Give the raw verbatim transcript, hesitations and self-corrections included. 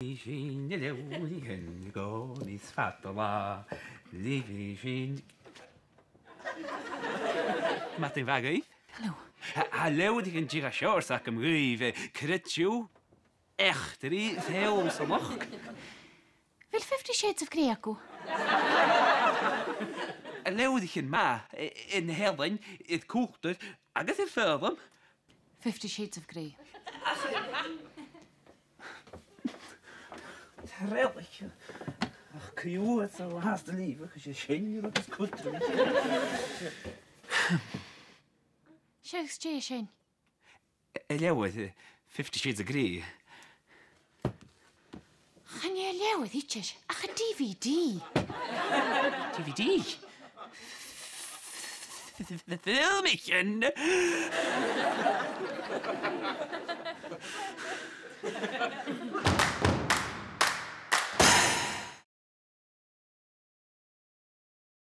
Sin na leabhraichean gu nas fada na lìbhrichean. Madainn mhath dhuibh. Hello. Tha, tha leabhraichean dìreach seòrsa agam dhuibh, eh, creideamh, eachdraidh, feallsanachd. A bheil Fifty Shades of Grey agaibh? Tha leabhraichean math, eh, air na h-ealain, air cultar agus air foghlam. Fifty Shades of Grey. Tha e realaich. Ach cò às a bha thu a' leughadh, 's e sin a bha cudromach. Seadh, 's e sin. An leabhar, eh, Fifty Shades of Grey. Chan e leabhar idir, ach an D V D. D V D? Filmichean.